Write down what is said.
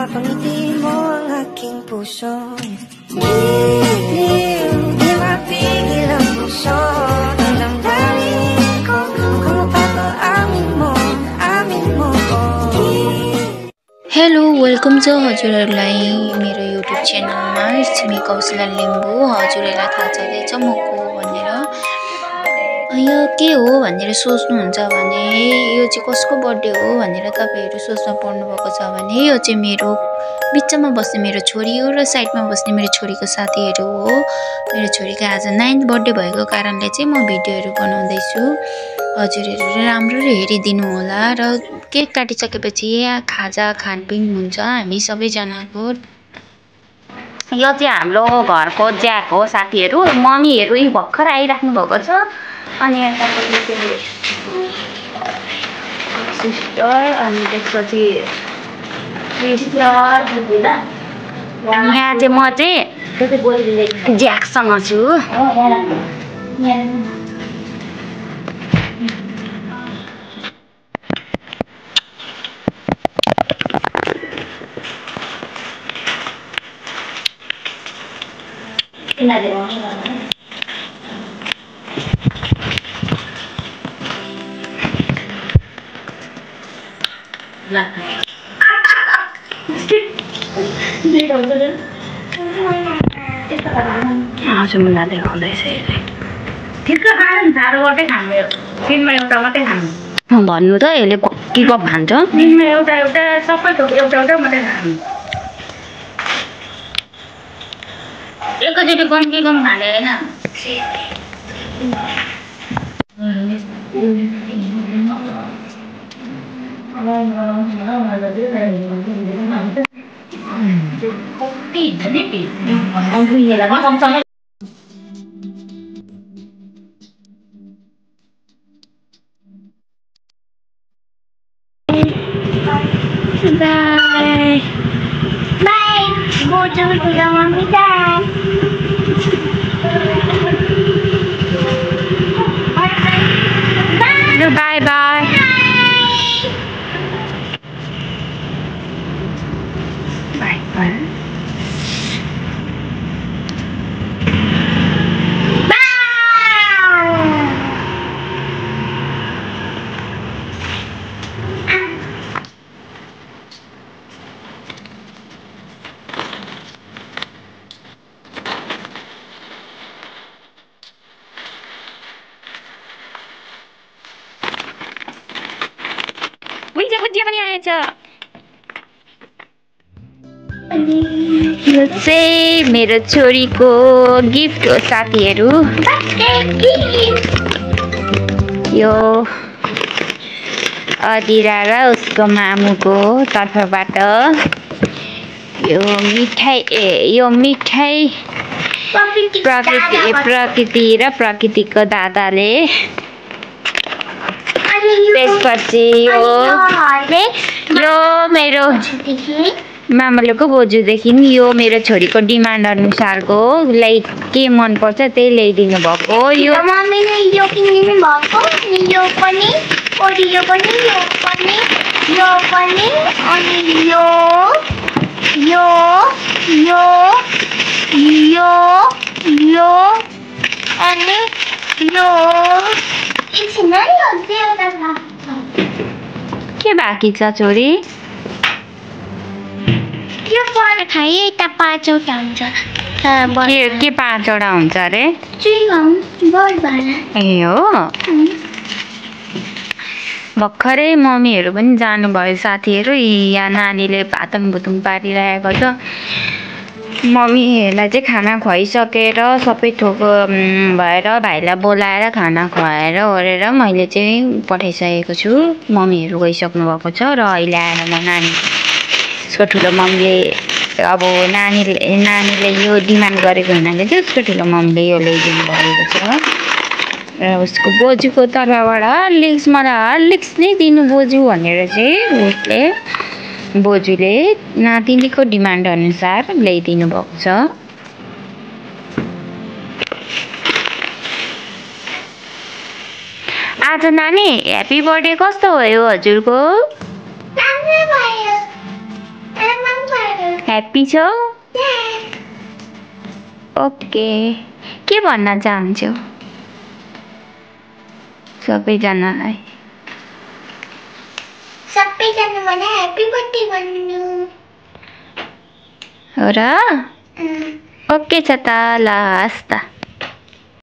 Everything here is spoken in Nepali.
Napangiti mo ang aking puso. Bigil, di mapigil ang puso. Ang damdamin ko, kung mapato amin mo Hello, welcome to हजुरहरुलाई मेरो YouTube च्यानलमा मी कौशला लिम्बू। हजुरहरुलाई थाहा छँदैछ म को भनेर। यो के हो भनेर सोच्नुहुन्छ भने यो चाहिँ कसको बर्थडे हो भनेर तपाईहरु सोच्न पर्नु भएको छ भने यो चाहिँ मेरो बिचमा बस्ने मेरो छोरी हो र साइडमा बस्ने मेरो छोरीको साथीहरु हो। मेरो छोरीको आज 9th बर्थडे भएको कारणले चाहिँ म भिडियोहरु बनाउँदै छु। हजुरहरुले राम्ररी हेरिदिनु होला र केक काटिसकेपछि खाजा खानपिन हुन्छ हामी सबैजनाको। यो चाहिँ हाम्रो घरको ज्याक हो साथीहरु। मम्मीहरु भर्खर आइराख्नु भएको छ अनि यतापट्टि चाहिँ सिस्टर अनि त्यसपछि सिस्टर बुझिला। यहाँ चाहिँ म चाहिँ ज्याकसँग छु। हजुर मुला देखाउँदैछ यसले। ठिक्क खानु सारो मात्रै खानु दिनमा एउटा मात्रै खानु भन्नु त यसले के कप खान्छ दिनमा एउटा एउटा सबै थोक एउटा एउटा मात्रै खानु। एकैचोटि कम्ती कम खाने हैन। Bye. Bye. Go to the mommy dad. Bye bye. Bye bye. बुझ्या पनि आएछ। यो चाहिँ मेरो छोरीको गिफ्ट हो साथीहरु। यो अदिरा र उसको मामुको तर्फबाट यो मिठाई प्रकृति र प्रकृतिको दादाले। त्यसपछि यो मेरो मामलेको बोजूदेखि यो मेरो छोरीको डिमान्ड अनुसारको उसलाई के मन पर्छ त्यही ल्याइदिनु भएको। यो मम्मीले यो किनिदिनु भएको अनि यो पनि अनि के बाँकी छ छोरी? यो फल खाए त 5वटा हुन्छ। के 5वटा हुन्छ रे? ए हो। भर्खरै मम्मीहरु पनि जानुभयो साथीहरु। यहाँ नानीले भातङ भुतुङ पारिरहेको छ। मम्मीहरुलाई चाहिँ खाना खुवाइसकेर सबै थोक भएर भाइलाई बोलाएर खाना खुवाएर ओरेर मैले चाहिँ पठाइसकेको छु। मम्मीहरु गइसक्नु भएको छ र अहिले आएर म नानी उसको ठुलो मम्मीले अब नानीले यो डिमान्ड गरेको हुनाले चाहिँ उसको ठुलो मम्मीले यो ल्याइदिनु भएको छ र उसको बोजूको तर्फबाट मलाई हर्लिक्स नै दिनु बोजू भनेर चाहिँ उसले बोजूले नातिनीको डिमान्ड अनुसार ल्याइदिनु भएको छ। आज नानी ह्यापी बर्थडे कस्तो भयो हजुरको? राम्रो भयो। ह्याप्पी छौ? ओके, के भन्न चाहन्छौ सबैजनालाई? सबैजनालाई ह्याप्पी बर्थडे भन्नु। हो र? ओके छ त, ल हस् त।